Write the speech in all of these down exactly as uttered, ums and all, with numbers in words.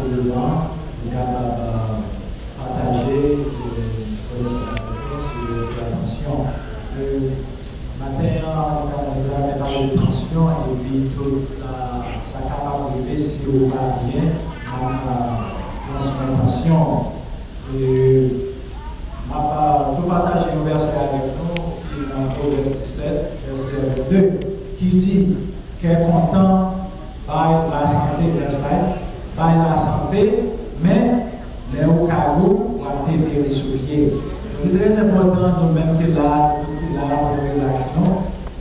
Devan, nou kapab pataje ti konesans avèk nou sou ipètansyon. Maten an, nou ka nou travèse tansyon epi tout sa kapab rive si ou pa byen pran swen tansyon. M ap tou pataje yon vèsè avèk nou ki nan Pwovèb disèt, vèsè vennde, ki di, kè kontan bay lasante, next slide, bay lasante, men lè ou kagou, w ap deperi sou pye. Donk, li trè enpòtan, nou menm ki la, nou tout ki la, pou nou rilaks nou.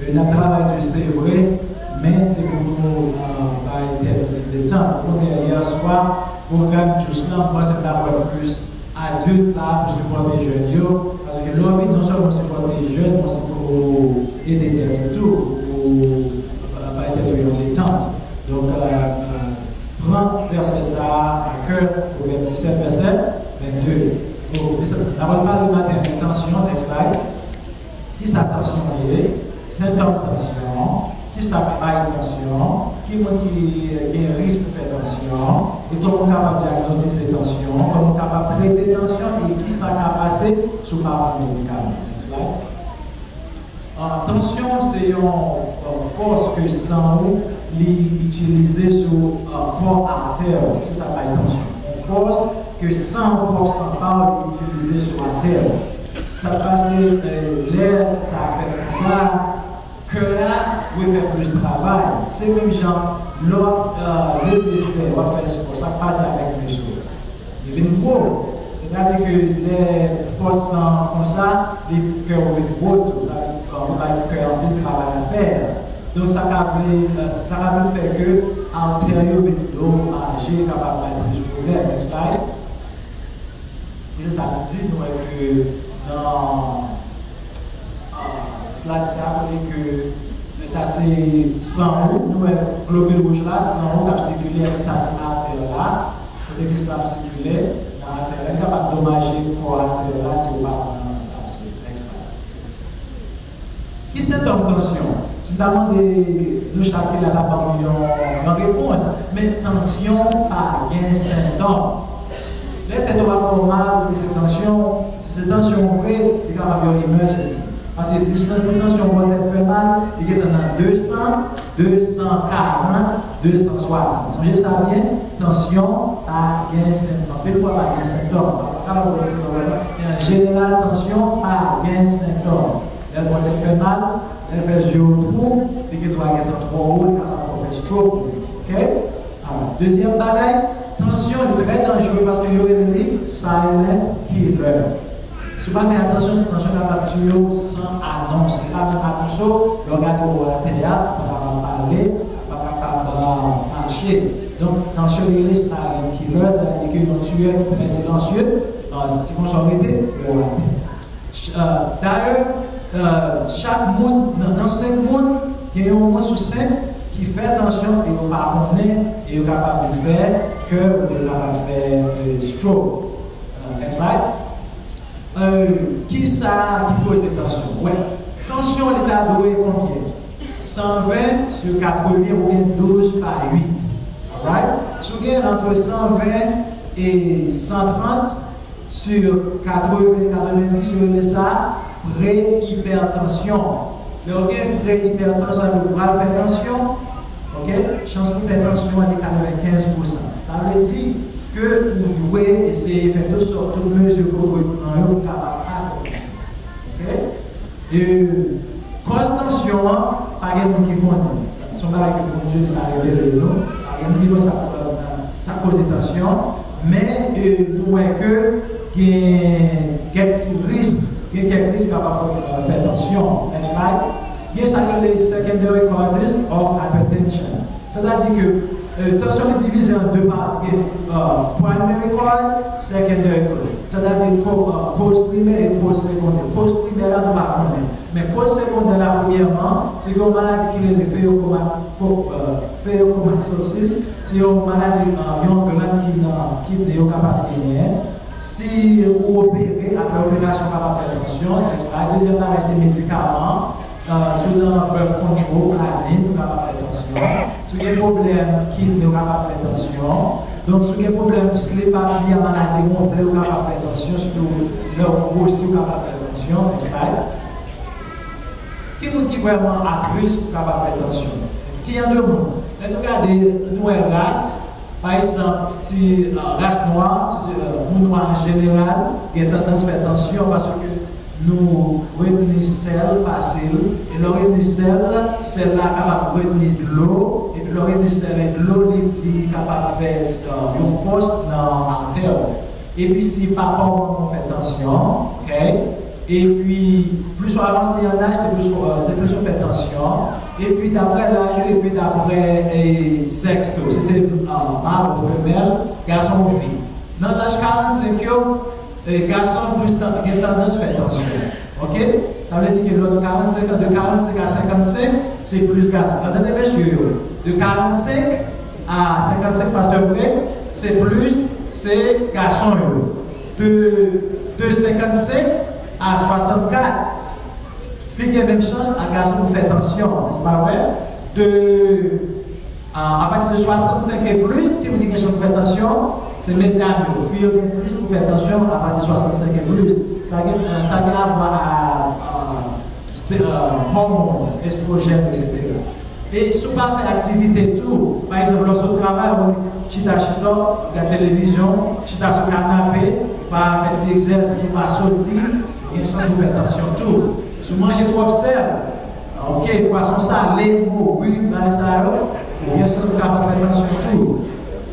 E n ap travay di, se vre, men se pou nou bay tèt nou ti detant. Okontrè, yè swa, pwogram Juice lan, m panse m ta wè plis adilt la pou sipòte jèn yo, paske lè w vin non sèlman sipòte jèn, men se pou ede tèt ou tou, pou bay tèt ou yon detant. Donk, pran vèsè sa a a kè, Pwovèb disèt, vèsè vennde. Ok, mesye, n ap pale maten an de tansyon, next slide. Kisa tansyon ye? Sentòm tansyon, kisa k bay tansyon, ki moun ki gen risk pou fè tansyon, e kòman w kapab dyagnotize tansyon, kòman w kapab trete tansyon, e kisa k ap pase si w pa pran medikaman. Next slide. Tansyon se yon fòs ke san ou li itilize sou kò atè w. Se sa k bay tansyon. Yon fòs ke san ou, pwòp san pa w, li itilize sou atè w. Sa k pase, lè sa fèt konsa, kè a refè plis travay. Se menm jan lè w ap leve fè, w ap fè spò, sa k pase avèk meso? Li vin gwo. Sètadi ke lè fòs san an konsa, li kè ou vin gwo tou. Sa vin, ou bay kè an anpil travay a fè. Donk, sa ka vle, sa ka vin fè ke atè yo vin domaje, kapab bay plis pwoblèm. Next slide. E sa k di, nou wè ke nan slide sa, kote ke sa se san ou, nou wè globil wouj la, san ou k ap sikile, èske sa se atè la? Kote ke sa ap sikile nan atè la, li kapab domaje kò atè la si ou pa pran sa. Next slide. Ki sentòm tansyon? Si m ta mande nou chak ki la ta ban m yon, yon repons, men tansyon pa gen sentòm. Lè tèt ou ap fè w mal, ou di se tansyon, si se tansyon vre, li kapab yon emergency. Paske distans pou tansyon bò tèt fè mal, li gentan nan de san, de san karant, de san swasant. Sonje sa byen, tansyon pa gen sentòm. Anpil fwa pa gen sentòm. Pa kapab wè sentòm, men an jeneral, tansyon pa gen sentòm. Lè l bò tèt fè mal, lè l fè je w twou, li gen dwa gentan twò wo, li kapab fè w fè stroke. Ok? Alò, dezyèm bagay, tansyon li trè danjere paske yo rele li silent killer. Si w pa fè atansyon, tansyon kapab tiye w san anons. Li pa menm anonse w, lè w gade w atè a, ou pa kapab pale, ou pa kapab mache. Donk, tansyon li rele silent killer, sètadi ke yon tiyè ki trè silansye, se konsa w rete, ou atè. Dayè, chak moun, nan, nan senk moun, gen yon moun sou senk ki fè tansyon e yo pa konnen, e yo kapab vin fè kè oubyen yo kapab fè stroke. Next slide. Kisa ki koze tansyon? Wè, tansyon li ta dwe konbyen? San ven sou katreven oubyen douz pa uit. Alright? Si w gen ant san ven e san trant, sou katreven, katrevendis, yo rele sa pre-ipètansyon. Lè w gen pre-ipètansyon, ou pral fè tansyon, ok? Chans pou fè tansyon an li katrevenkenz pousan. Sa vle di ke ou dwe eseye fè tout sòt, tout mezi ke w dwe pran yo pou kapab pa fè tansyon. Ok? E kòz tansyon an, pa gen moun ki konnen. Se yon bagay ke Bondye li pa revele nou. Pa gen moun ki konn sa, sa koze tansyon. Men nou wè ke gen kèk ti risk, gen kèk risk ki kapab fè, fè tansyon. Next slide. Gen sa yo rele secondary causes of hypertension. Sètadi ke tansyon li divize an de pati. Gen primary cause, secondary cause. Sètadi koz primè e koz segondè. Koz primè la nou pa konnen. Men koz segondè la, premyèman, se gen yon maladi ki rele pheochromatomycin. Se yon maladi, yon glann ki nan kidne yo kapab genyen. Si ou opere, apre operasyon kapab fè tansyon, etsetera. Dezyèm bagay se medikaman. Si w nan birth control, planning, ou kapab fè tansyon. Si w gen pwoblèm kidne, ou kapab fè tansyon. Donk, si w gen pwoblèm sleep apnea, maladi wonfle, ou kapab fè tansyon, sitou lè w gwosi, ou kapab fè tansyon, next slide. Ki moun ki vrèman at risk ou kapab fè tansyon? Ki jan de moun? Lè nou gade, nou wè ras, pa egzanp, si uh, ras nwa, si, uh, moun nwa an jeneral, gen tandans fè tansyon paske nou retni sèl fasil, e lè w retni sèl, sèl la kapab retni dlo, epi lè w retni sèl e dlo, li, li kapab fè uh, yon fòs nan atè w. Epi si papa w manman w fè tansyon, ok? Epi plis w avanse an aj, se plis w, se plis w fè tansyon. Epi daprè laj yo, epi daprè e, sèks tou. Si se uh, mal ou femèl, gason ou fi. Nan laj karannsenk yo, e, gason plis tan- gen tandans fè tansyon. Ok? Sa vle di ke lè w nan karannsenk an, de karannsenk a senkannsenk, se plis gason. Tande mesye yo. De karannsenk a senkannsenk, pastè Pre, se plis, se gason yo. De, de senkannsenk a swasannkat, fi gen menm chans a gason pou fè tansyon, nèspa vre? De, a, apati de swasannsenk e plis, ki moun ki gen chans pou fè tansyon? Se medam yo. Fi yo gen plis pou fè tansyon apati de swasannsenk e plis. Sa gen, sa gen avwa a, a, Hormones, estwojèn, etsetera. E si w pa fè aktivite tou, pa egzanp, lè w sot travay, ou chita, chita, gad televizyon, chita sou kanape, pa fè ti egzèsis, pa soti, gen chans pou fè tansyon tou. Si w manje twòp sèl, ok, pwason sale, mori, bagay sa yo, gen chans pou kapab fè tansyon tou.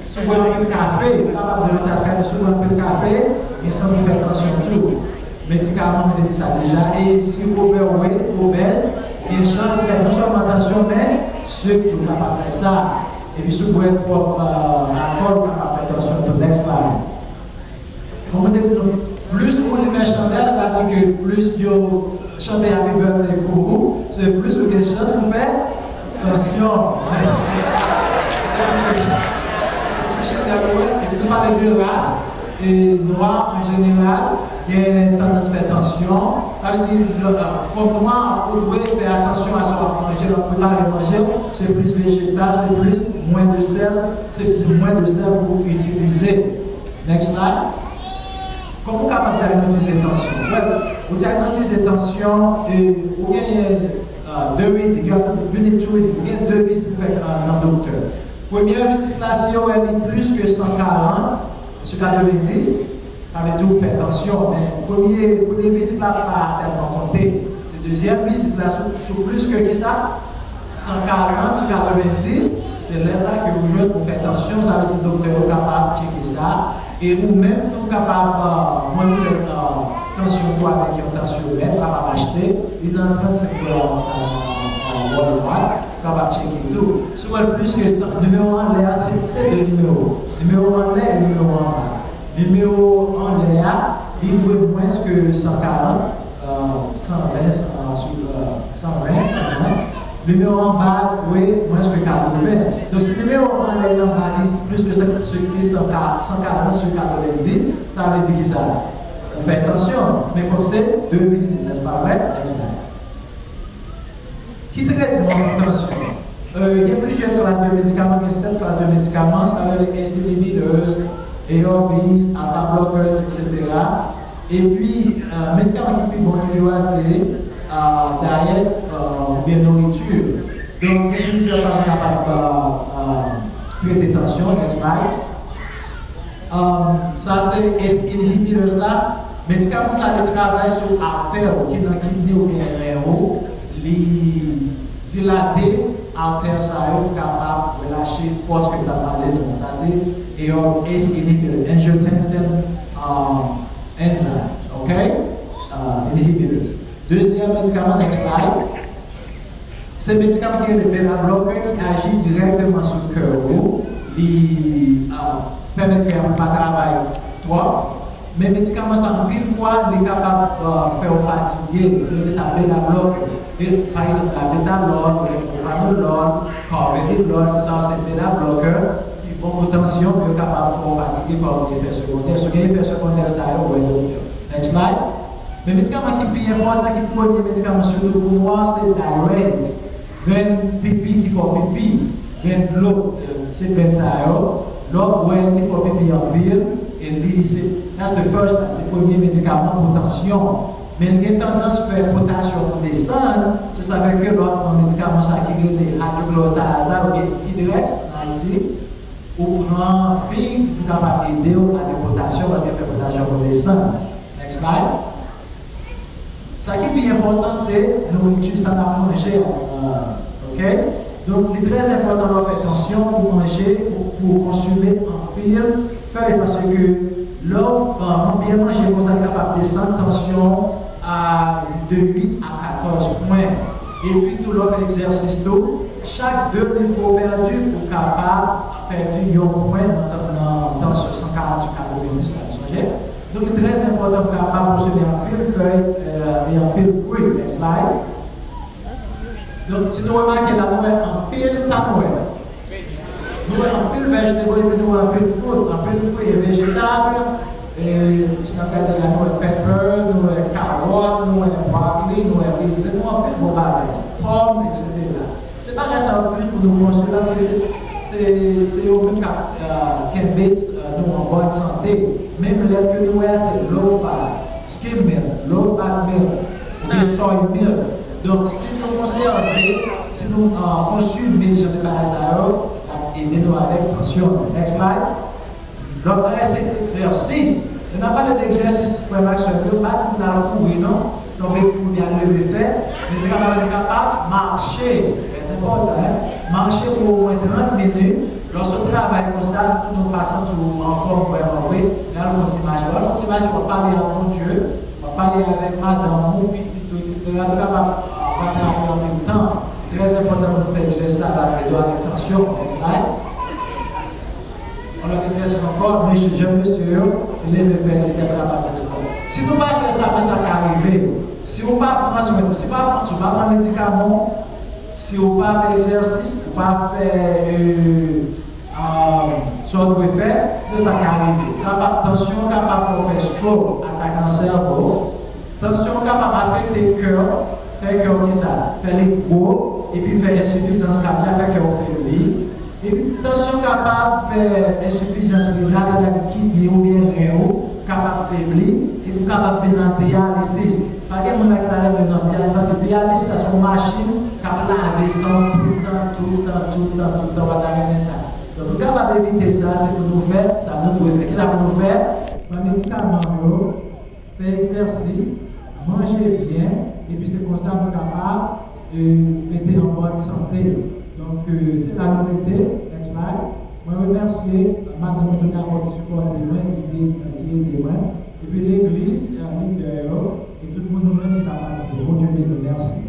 Si w bwè anpil kafe, ou kapab bwè yon tas kafe, si w bwè anpil kafe, gen chans pou fè tansyon tou. Medikaman, mwen te di sa deja. E si w overweight, obèz, gen chans pou fè non sèlman tansyon, men sik tou kapab fè sa. Epi si w bwè twòp alkòl, kapab fè tansyon tou. Next slide. Kòm mwen te di nou, plis ou limen chandèl, sa vle di ke plis yo chante Happy Birthday pou ou, se plis ou gen chans pou fè tansyon. Plis chandèl ou wè, epi nou pale de ras, e nwa an jeneral gen tandans fè tansyon. Sa vle di, kòm nwa, ou dwe fè atansyon a sa w ap manje, lè w ap prepare manje w, se plis vejetal, se plis, mwen de sèl, se mwen de sèl pou itilize. Next slide. Kòman ou kapab dyagnotize tansyon? Well, ou dyagnotize tansyon, e, ou genyen uh, de reading, you have to, you need to reading. Ou gen de vizit pou fè uh, nan doktè. Premye vizit la, si yo wè li plis ke san karant sou katrevenndis, sa vle di ou fè tansyon. Men premye, premye vizit la pa tèlman konte. Se dezyèm vizit la, sou, sou plis ke kisa? San karant sou katrevenndis, se lè sa ke ou jwenn ou fè tansyon, sa vle di doktè yo kapab tcheke sa. E ou menm tou kapab uh, monitè uh, tansyon tou avèk yon tansyomèt, kapab achte, li nan trannsenk dola sa nan uh, Walmart, ou kapab tcheke tou. Si w wè l plis ke san, nimewo anlè a, se, se de nimewo. Nimewo anlè e nimewo anba. Nimewo anlè a, li dwe mwens ke san karant, san ven, san ven, san ven. Nimewo anba dwe mwens ke katreven. Donk, si nimewo anlè anba li plis ke san, san karant sou katrevenndis, sa vle di kisa? Ou fè tansyon. Men fòk se de vizit, nèspa vre? Next slide. Ki tretman pou tansyon? Euh, gen plizyè klas de medikaman, gen sèt klas de medikaman, sa rele ACE inhibitors, ARBs, alpha blockers, etsetera. Epi, euh, medikaman ki pi bon toujou a, se euh, dayèt euh, oubyen nouriti. Donk, gen plizyè fason kapab euh, euh, trete tansyon, next slide. Um, sa se ACE inhibitors la. Medikaman sa li travay sou artè ou ki nan kidney oubyen ren ou. Li dilate artè sa yo pou kapab relache fòs ke m t ap pale nou. Sa se ACE inhibitor, angiotensin um, enzyme, ok? Uh, inhibitors. Dezyèm medikaman, next slide. Se medikaman ki rele beta blocker ki aji dirèkteman sou kè ou. Li uh, pèmèt kè a pa travay twòp. Men medikaman sa anpil fwa li kapab uh, fè w fatige. Yo rele sa beta blocker. E, pa egzanp, labetalòl, oubyen propranolol, carvedilol, tout sa se beta blocker ki bon pou tansyon, men yo kapab fè w fatige kòm efè segondè. Si w gen efè segondè sa yo, wè doktè. Next slide. Men medikaman ki pi enpòtan, ki premye medikaman sitou pou nou an, se diuretics. Grenn pipi ki fè w pipi, grenn dlo, euh, se grenn sa yo. Lè w bwè l, li fè w pipi anpil, e li se, that's the first, se premye medikaman pou tansyon. Men l gen tandans fè potasyòm ou desann, se sa fè ke lè w ap pran medikaman sa ki rele hydrochlorothiazide oubyen Hydrex ann Ayiti, ou pran fig pou kapab ede w avèk potasyòm, paske l fè potasyòm ou desann. Next slide. Sa ki pi enpòtan, se nouriti sa n ap manje a. Oke? Donk, li trè enpòtan lè w fè tansyon pou manje, pou, pou konsime anpil fèy, paske lè w, euh, byen manje konsa, li kapab desann tansyon a de uit a katòz pwen. Epi tou, lè w fè egzèsis tou, chak de liv ke w pèdi, ou kapab pèdi yon pwen nan, nan tansyon san karant sou katrevenndis la, nou sonje? Donk, li trè enpòtan pou kapab konsome anpil fèy, euh, e anpil fwi. Next slide. Donk, si nou remake la, nou wè anpil, sa nou wè? Nou wè anpil vèjtab, epi nou wè anpil fruit, anpil fwi e vejetab. E, si n ap gade la, nou wè peppers, nou wè kawòt, nou wè broccoli, nou wè rezen, nou wè anpil bon bagay. Pòm, etsetera. Se bagay sa yo plis pou nou konsome, paske se, se, se yo menm k ap, euh, kenbe, euh, nou an bòn sante. Menm lèt ke nou wè a, se low fat, skim milk, low fat milk, oubyen soy milk. Donk, si nou konsève, si nou, euh, konsime jan de bagay sa yo, l ap ede nou avèk tansyon. Next slide. Lòt bagay, se egzèsis. Lè n ap pale de egzèsis, frè m ak sè m yo, pa di pou n al kouri, non. Tonbe kouri, al leve fè. Men se kapab, nou kapab mache. Trè enpòtan, en. Mache pou omwen trant minit. Lè w sot travay konsa, pou nou pa santi w anfòm vrèman vre, men al fè yon ti mache. W al fè yon ti mache, w ap pale ak Bondye, w ap pale avèk madanm ou, pitit ou, etsetera. Nou kapab, euh, ratrape anpil tan. Li trè enpòtan pou nou fè egzèsis la, l ap ede w avèk tansyon, etsetera. Yon lòt egzèsis ankò, mesye, jèn mesye yo, leve fè, etsetera, pa fè spò. Si nou pa fè sa, men sa ka rive. Si ou pa pran swen, si ou pa pran, si ou pa pran medikaman, si ou pa fè egzèsis, ou pa fè, euh, euh, sa w dwe fè, se sa k ka rive. Kapab, tansyon kapab fè w fè stroke, atak nan sèvo. Tansyon kapab afekte kè w, fè kè w kisa? Fè li gwo, epi fè ensifizans kadyak, fè kè w febli. Epi tansyon kapab fè ensifizans renal, sètadi kidney oubyen ren ou kapab febli, epi ou kapab vin nan dyalisis. Pa gen moun la ki ta renmen nan dyalisis, paske dyalisis la se yon machin k ap lave san w tout tan, tout tan, tout tan, tout tan, ou pa ta renmen sa. Donk, pou n kapab evite sa, se pou nou fè sa nou dwe fè. Kisa pou nou fè? Pran medikaman yo, fè egzèsis, manje byen, epi se konsa nou kapab, euh, rete an bòn sante. Donk, euh, se la nou rete. Next slide. Mwen remèsye madanm Antonia Paul ki sipòte mwen, ki, ki ede mwen, epi legliz, euh, lidè yo, e tout moun nou menm ki ta patisipe. Bondye beni nou. Mèsi.